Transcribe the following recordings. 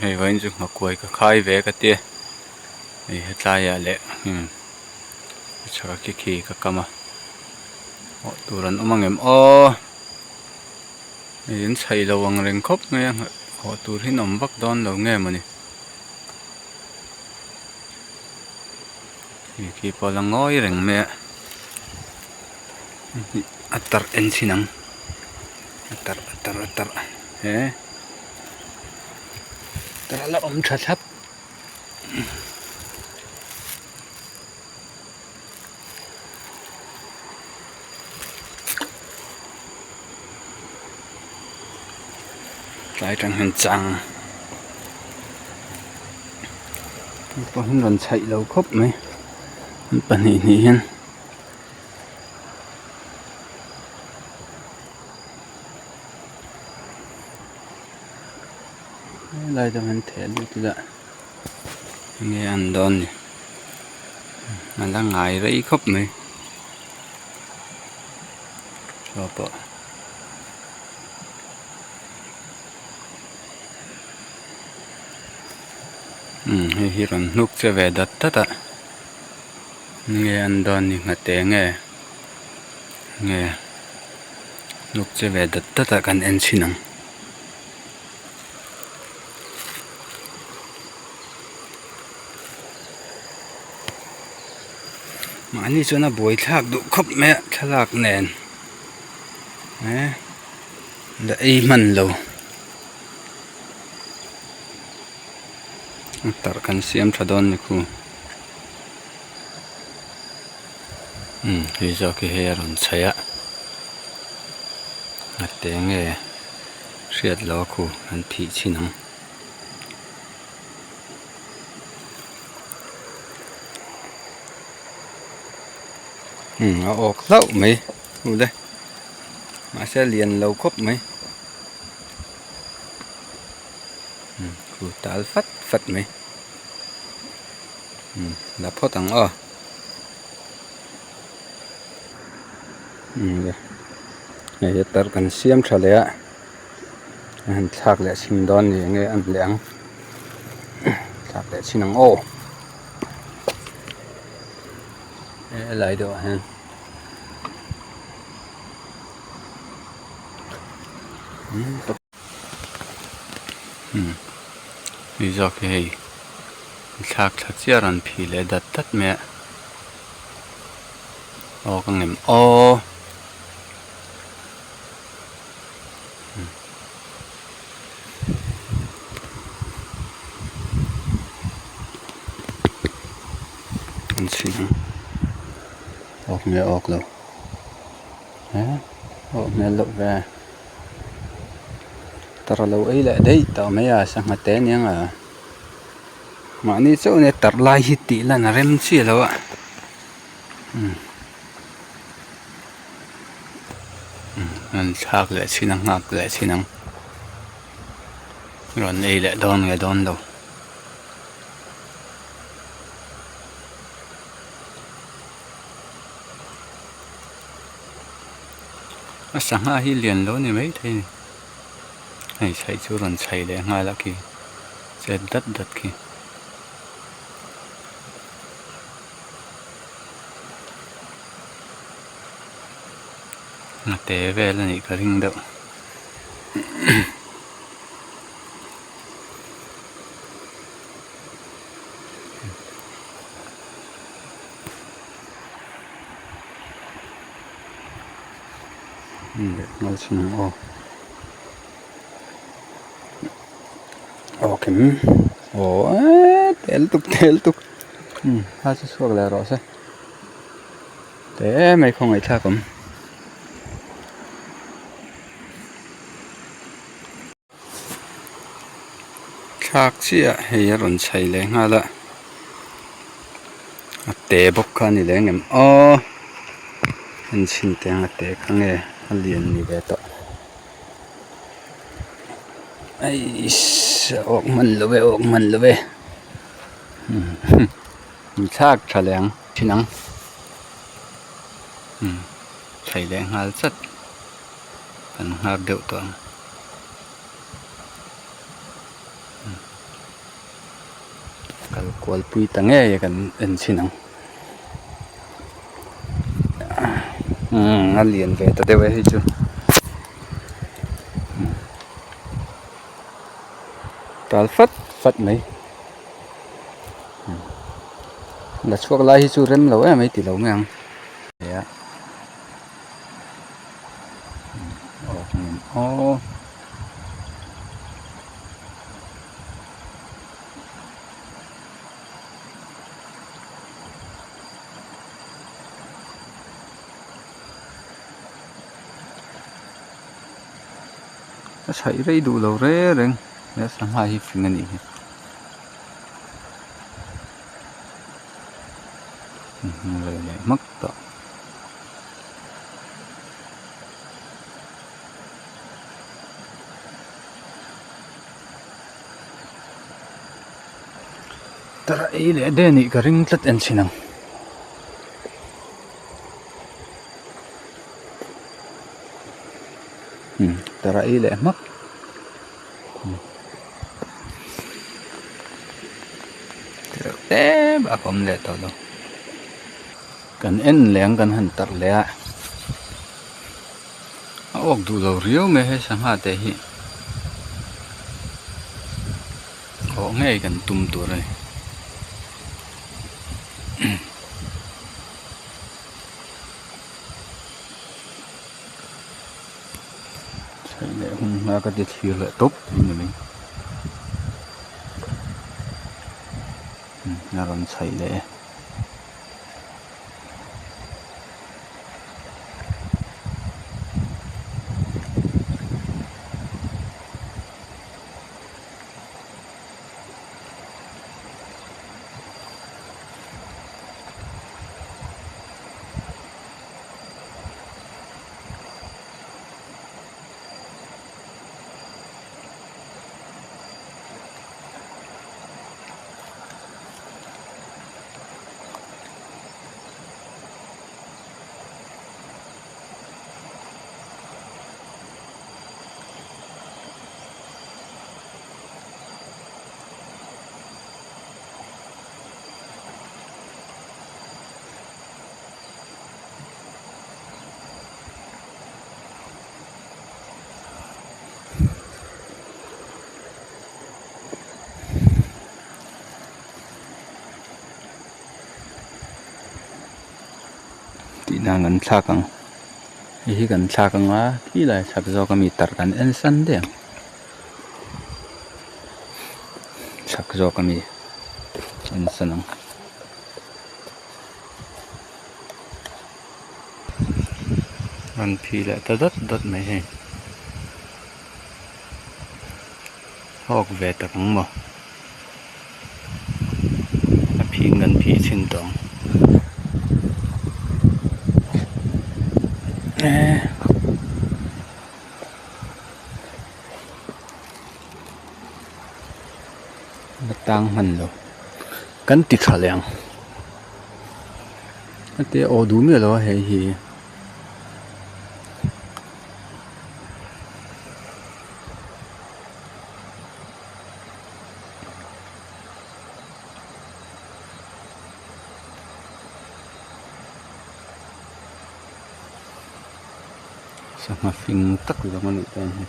Hei vawiin chu nghakuai ka khai ve ka tia hei hetlaiah leh hmm chhaka khi khi ka kam a awh tur an awm angem aw hei an chhaih lo ang reng khawp mai a awh tur hi an awm vak dawn lo nge mawni hei khi pawh a la ngawi reng mai a a tarh en chhin ang a tarh a tarh a tarh he. Tah la awm tha thlap. Tlai tang hian chang pawh hi rawn chhaih lo khawp mai an pahnih hnih hian. Helai dang an theh lut ila enge an dawn ni a la ngai rei khawp mai saw pawh umm hei hi rawn hnuk che ve dat dat a enge an dawn ni nghate nge nge hnuk che ve dat dat a kan en chhin ang. Mahni chuan a buai thlak duh khawp mai a thlalak nen eh la ei hman lo a tarh kan siam tha dawn ni khu umm hei zawk hi hei a rawn chhaih a a te nge. Hriat lo a khu an phih chhin ang. Umm a awk hlauh mai ule mahse a lian lo khawp mai umm khu tal fat fat mai umm la phawt ang aw. Hei hi tar kan siam tha leh a a han thlak leh chhin dawn ni enge a leh ang thlak leh chhin ang aw helai deuh ah hian hei zawk hi hei thlak thla chiah a rawn phih leh dat dat mai a. Aw ka ngem aw an chhin ang awk nge awk lo he awk hmel loh ve tar alo ei leh daih tawh mai a sangha te aniang a. Mahni chauh nia tarh lai hi tih lan a rem chiah lo a umm an thlak leh chhin a nghak leh chhin ang rawn ei leh dawn nge dawn lo. A sangha hi lian lo ni maithei a ni. Hei chhaih chu rawn chhaih leh nghal a khi chet dat dat khi. A te vel a nih ka ring deuh. Leh nghal chhin ang aw. Aw kem aw eee tel tuk tel tuk umm ha chu chhuak leh rawh se te mai khawngaih thlak awm. Thlak chiah hei a rawn chhaih leh nghal a a te bawk kha a ni leh ngem aw en chhin teh ang a te kha nge a lian ni ve tawh eiss a awk hman lo e awk hman lo e in thlak tha leh ang thin ang umm chhaih leh nghal chat kan nghak deuh tawh ang. Kal kual pui ta ngei a kan en chhin ang umm a lian ve ta deuh e hei chu tal fat fat mai la chhuak lai hi chu rem lo em mai ti lo mai ang aw. A chhaih rei duh lo reng reng he sangha hi fing a nih hi rei leh hmak tawh. Tara ei leh de nih ka ring tlat en chhin ang. Umm tara ei leh hmak. Tereuh te bak a awm leh tawh lo. Kan en leh ang kan han tarh leh a. A awk duh lo riau mai he sangha te hi awh ngei kan tum tur a ni. Chheih leh hun hma ka ti thlir leh tawp thei ni mai a rawn chhaih leh e. Tih nan kan thlak ang hei hi kan thlak ang a khi lai chhak zawk ami tarh kan en san daih ang chhak zawk ami en san ang. Rawn phih leh ta dawt dawt mai hei hawk ve tak ang maw a phih kan phih chhin tawh ang eee. La tang hman lo kan ti tha leh ang heti aw duh miah lo a hei hi. Sangha fing tak zawng a nih dawn hi.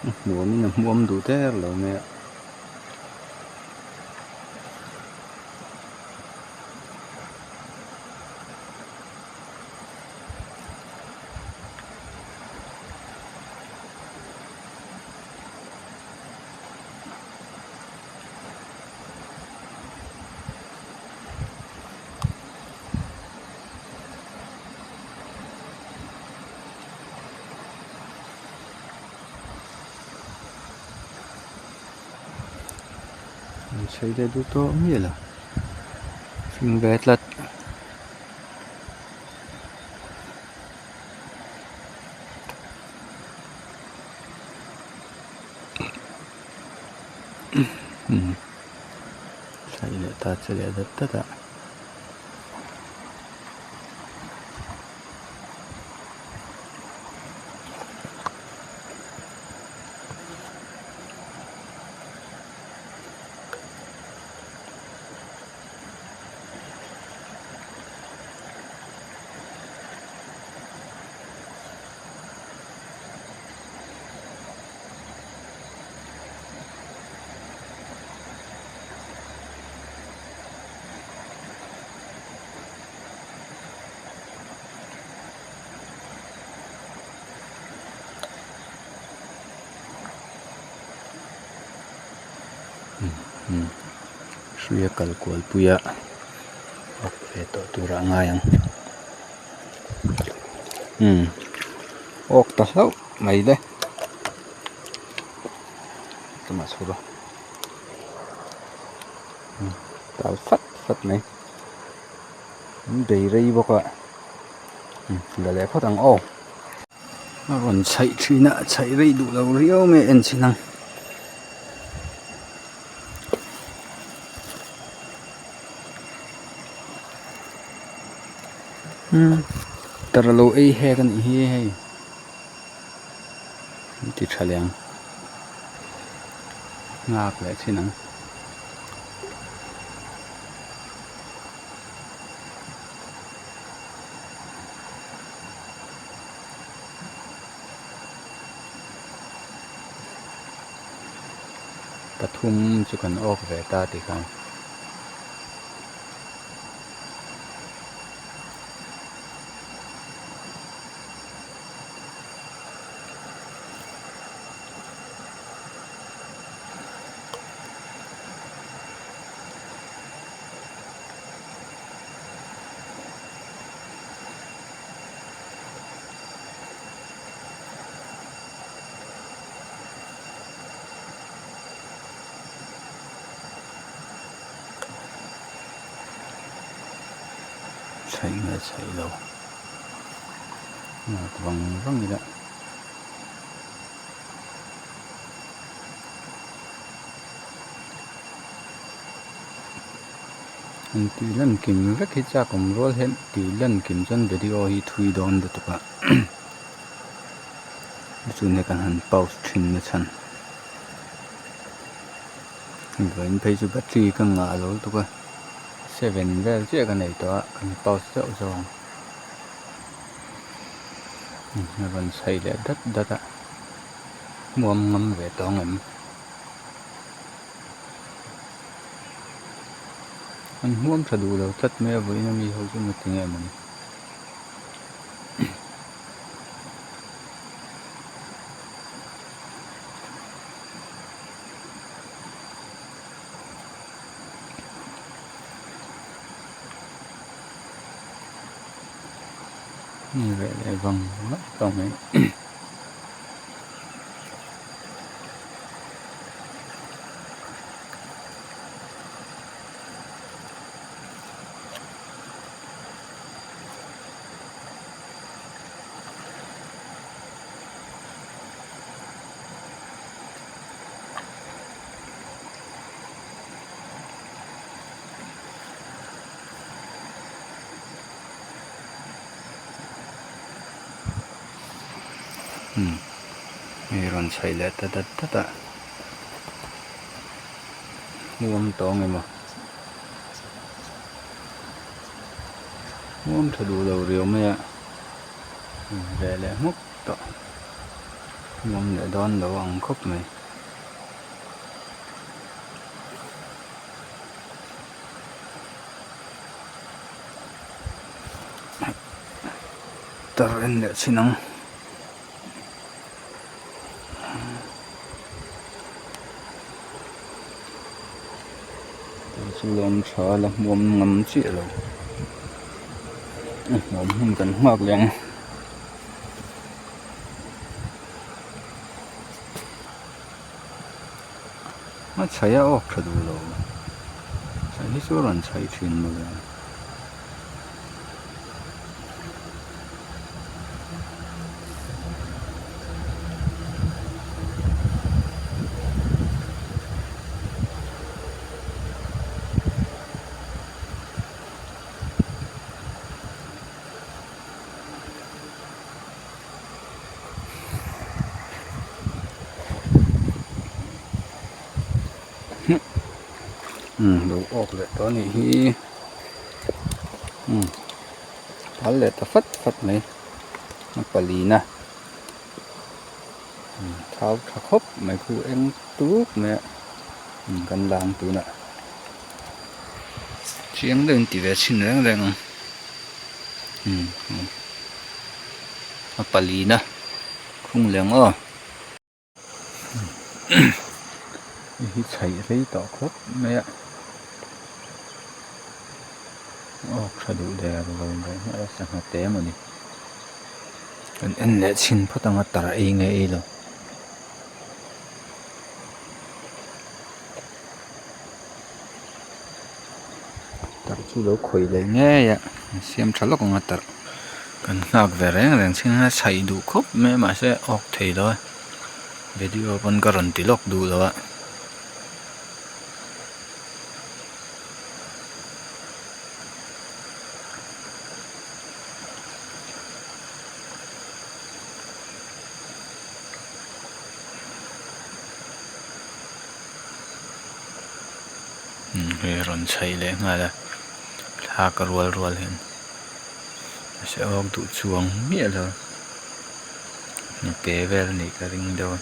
A hmuam in a hmuam duh der lo mai a. An chei leh duh tawh miah lo fing ve tlat. Umm chhaih leh ta che leh dat dat a. Hrui a kal kual pui a awk ve tawh turah a ngai ang umm awk ta hlauh mai le tumah chhur a tal fat fat mai an bei rei bawk a la leh phawt ang aw. A rawn chhaih thin a chhaih rei duh lo riau mai a en chhin ang. Umm tar alo ei hek a nih hi hei an ti tha leh ang nghak leh chhin ang. Pathum chu kan awk ve ta tih khan. Chhaih nge chhaih lo nghak vang vang ila. An tih lan kim vek hi chak awm rual hian tih lan kim chuan video hi thui dawn lutuk a chun hi kan han pause thin na chhan vawiin phei chu battery ka ngah lo lutuk a seven vel chiah ka nei tawh a kan pause zauh zauh ang a rawn chhaih leh dat dat a hmuam ngam ve tawh ang em. An hmuam tha duh lo tlat mai a vawiin ami ho chu ngati nge mawni. Reh leh vang vang tawh mai. Hei rawn chhaih leh ta dat dat a hmuam tawng emaw hmuam tha duh lo riau mai a ve leh hmuk tawh hmuam leh dawn lo ang khawp mai. Tar en leh chhin ang. Tar chu lawm tha la hmuam ngam chiah lo. A hmuam hun kan nghak leh ang. A chhaih a awk tha duh lo. Chhaih hi chu a rawn chhaih thin mawle. Umm lo awk leh tawh a nih hi umm phal leh ta fat fat mai a palina umm thau tha khawp mai khu eng tuk mai a umm kan la ang tunah chiang deuhin ti ve chhin reng reng ang umm a palina khung leh ang aw. Hei hi chhaih rei tawh khawp mai a aw tha duh der lo mai a sangha te emaw ni kan en leh chhin phawt ang a tar ei nge ei lo. Tar chu lo khawih leh ngei a siam tha lawk ang a tar kan nghak ve reng reng chin a chhaih duh khawp mai a mahse awk thei lo a video pawn ka rawn ti lawk duh lo a. Hei a rawn chhaih leh nghal a thlak a rual rual hian mahse awk duh chuang miah lo a ke vel a nih ka ring deuh a.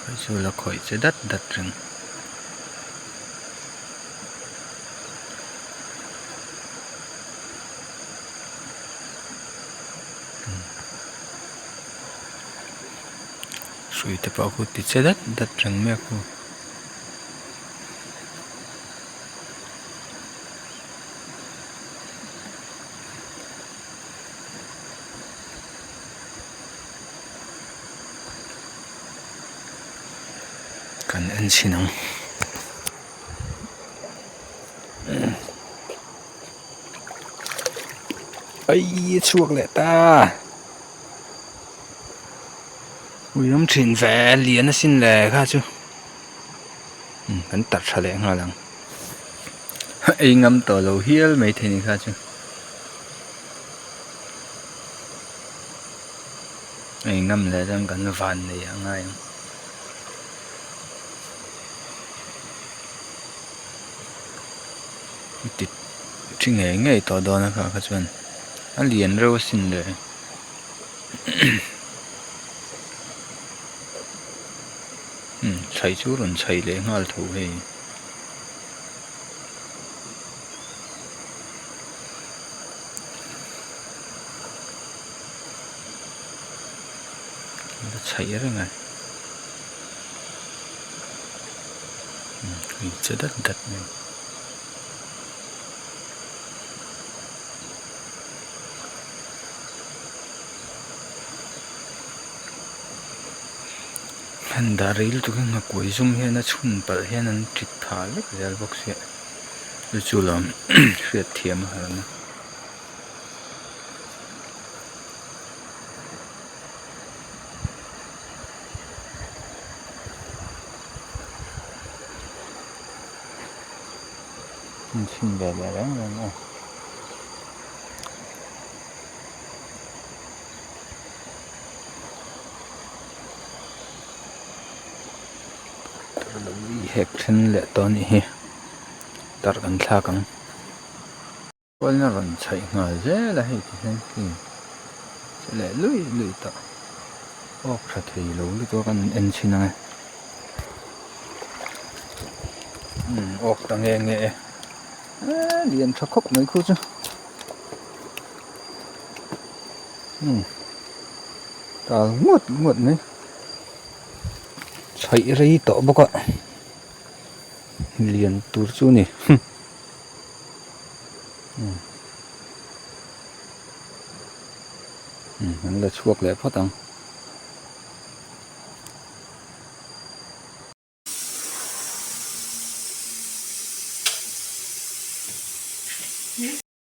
Hei chu la khawih che dat dat reng. Hrui te pawh khu ti che dat dat reng mai a khu. Kan en chhin ang. Aii a chhuak leh ta ui ram thin ve lian asin le kha chu umm kan tar tha leh nghal ang ei ngam tawh lo hial mai thei ni kha chu ei ngam leh chuan kan van nei a ngai ang. Thi ngei ngei tawh dawn a kha kha chuan a lian reuh asin le umm chhaih chu rawn chhaih leh nghal tho hei a chhaih reng a umm che dat dat mai. Han dah rei lutuk hi nghakuai zum hian a chhun palh hian an tit phah vek zel bawk sia chu chu lo hriat thiam a har na. An chhin ve leh reng reng a. Tar lo i hek then leh tawh a nih hi tar kan thlak ang. Kualna rawn chhaih nghal zel a hei ti hian khi che leh lui lui tawh awk tha thei lo lutuk a kan en chhin ang e. Umm awk ta nge nge e eee lian tha khawp mai khu chu umm tal ngawt ngawt mai chhaih rei tawh bawk a lian tur chu a ni umm an la chhuak leh phawt ang.